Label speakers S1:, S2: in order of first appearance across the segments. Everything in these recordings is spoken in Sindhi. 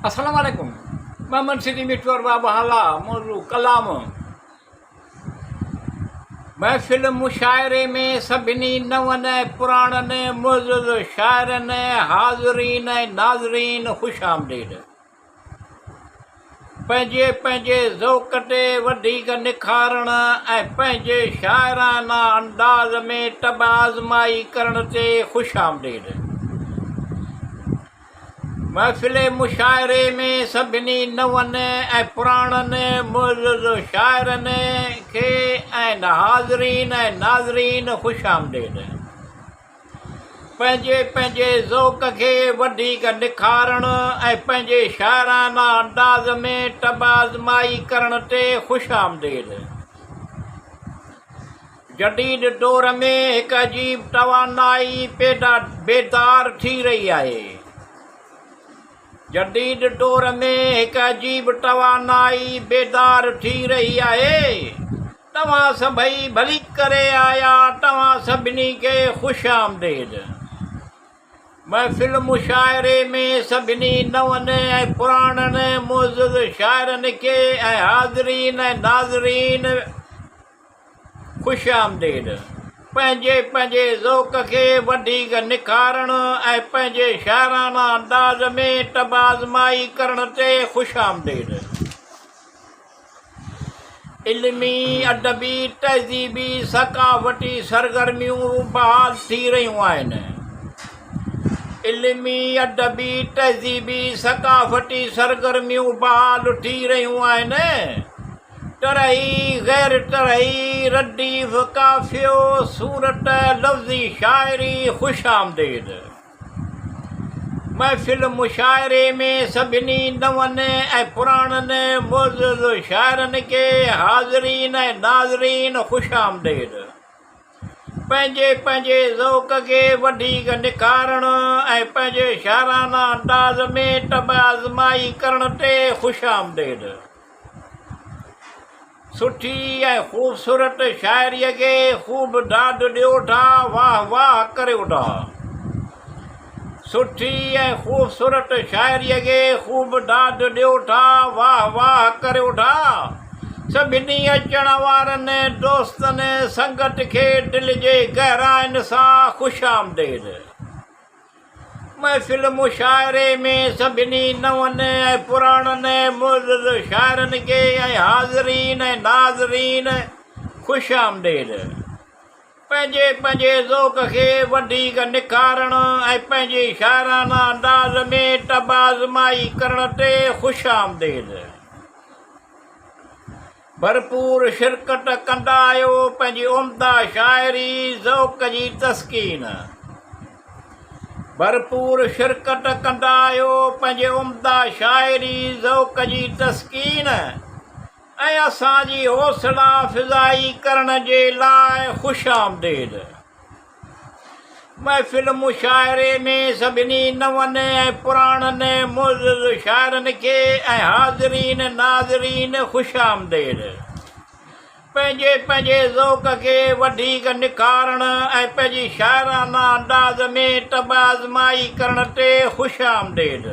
S1: السلام عليڪم محمد سنڌي مٺو ارباب هالا موضوع ڪلام محفل مشاعري ۾ سڀني نون ۽ پراڻن معزز شاعرن حاضرين ۽ ناظرين خوش آمديد پنهنجي پنهنجي ذوق تي وڌيڪ نکارڻ ۽ پنهنجي شاعرانه انداز ۾ طبع آزمائي ڪرڻ تي خوش آمديد. محفل مشاعري ۾ سڀني نون ۽ پراڻن معزز شاعرن کي ۽ حاضرين ۽ ناظرين خوش آمديد. پنهنجي پنهنجي ذوق کي وڌيڪ نکارڻ ۽ پنهنجي شاعرانه انداز ۾ طبع آزمائي ڪرڻ تي خوش آمديد. جديد دور ۾ هڪ عجيب توانائي پيدا بيدار ٿي رهي آهي. جديد دور ۾ هڪ عجيب توانائي بيدار ٿي رهي آهي. توهان سڀئي ڀلي ڪري آيا، توهان سڀني کي خوش آمديد. محفل مشاعري ۾ سڀني نون ۽ پراڻن معزز شاعرن کي ۽ حاضرين ۽ ناظرين خوش آمديد. پنهنجي پنهنجي ذوق کي وڌيڪ نکارڻ ۽ پنهنجي شاعرانه انداز ۾ طبع آزمائي ڪرڻ تي خوش آمديد. علمي، ادبي، تهذيبي، ثقافتي سرگرميون بحال ٿي رهيون آهن. علمي، ادبي، تهذيبي، ثقافتي سرگرميون بحال ٿي رهيون آهن. طرحي، غير طرحي، رديف، قافيو، صورت، لفظي شاعري خوش آمديد. محفل مشاعري ۾ سڀني نون ۽ پراڻن معزز شاعرن کي حاضرين ۽ ناظرين خوش آمديد. پنهنجي پنهنجي ذوق کي وڌيڪ نکارڻ ۽ پنهنجي شاعرانه انداز ۾ طبع آزمائي ڪرڻ تي خوش آمديد. سٺي ۽ خوبصورت شاعريء کي خوب داد ڏيو ٿا، واهه واهه ڪريو ٿا. سٺي ۽ خوبصورت شاعريء کي خوب داد ڏيو ٿا، واهه واهه ڪريو ٿا. سڀني اچڻ وارن دوستن سنگت کي دل جي گهراين سان خوش آمديد. محفل مشاعري ۾ سڀني نون ۽ پراڻن معزز شاعرن کي ۽ حاضرين ۽ ناظرين خوش آمديد. پنهنجي پنهنجي ذوق کي وڌيڪ نکارڻ ۽ پنهنجي شاعرانه انداز ۾ طبع آزمائي ڪرڻ تي خوش آمديد. ڀرپور شرڪت ڪندا آهيو پنهنجي عمده شاعري ذوق جي تسڪين ڀرپور شرڪت ڪندا آهيو پنهنجي عمده شاعري ذوق جي تسڪين ۽ اسان جي حوصلا افزائي ڪرڻ جي لاء خوش آمديد. محفل مشاعري ۾ سڀني نون ۽ پراڻن معزز شاعرن کي ۽ حاضرين ناظرين خوش آمديد. پنهنجي پنهنجي ذوق کي وڌيڪ نکارڻ ۽ پنهنجي شاعرانه انداز ۾ طبع آزمائي ڪرڻ تي خوش آمديد.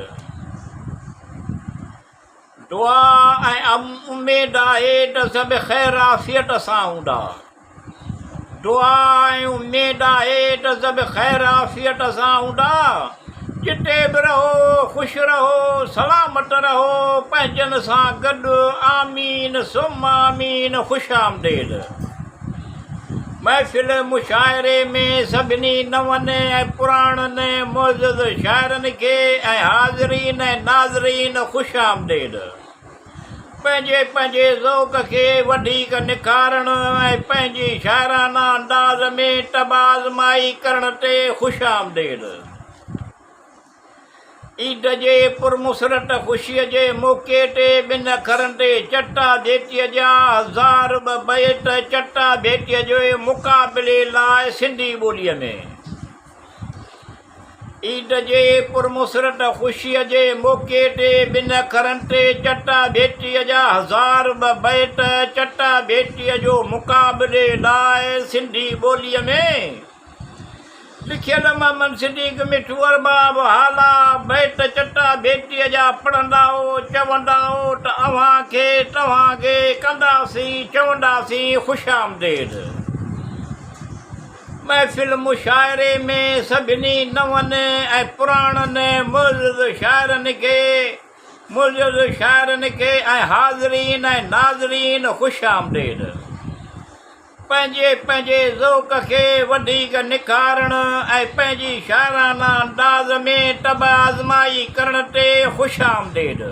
S1: دعا ۽ اميد آهي ته سڀ خير عافيت سان هوندا. دعا ۽ اميد آهي ته سڀ خير عافيت سان هوندا. جتي به رهو خوش رهو سلامت رهو پنهنجن سان گڏ آمين ثم آمين خوش آمديد. محفل مشاعري ۾ سڀني نون ۽ پراڻن معزز شاعرن کي ۽ حاضرين ۽ ناظرين خوش آمديد. پنهنجي پنهنجي ذوق کي وڌيڪ نکارڻ ۽ پنهنجي شاعرانه انداز ۾ طبع آزمائي ڪرڻ تي خوش آمديد. عيد جي پرمسرت خوشيء جي موقعي تي ٻن اکرن تي چٽا ڀيٽيء جا 1002 بيت چٽا ڀيٽيء جي مقابلي لاء سنڌي ٻوليء ۾. عيد جي پرمسرت خوشيء جي موقعي تي ٻن اکرن تي چٽا ڀيٽيء جا 1002 بيت چٽا ڀيٽيء جو مقابلي لاء سنڌي ٻوليء ۾. لکيل محمد صديق مٺو ارباب هالا بيت چٽا ڀيٽيء جا پڙهندائو چوندائو ته اوهان کي توهان کي ڪنداسين چونداسين خوش آمديد. محفل مشاعري ۾ سڀني نون ۽ پراڻن معزز شاعرن کي معزز شاعرن کي ۽ حاضرين ۽ ناظرين خوش آمديد. پنهنجي پنهنجي ذوق کي وڌيڪ نکارڻ ۽ پنهنجي شاعرانه انداز ۾ طبع آزمائي ڪرڻ تي خوش آمديد.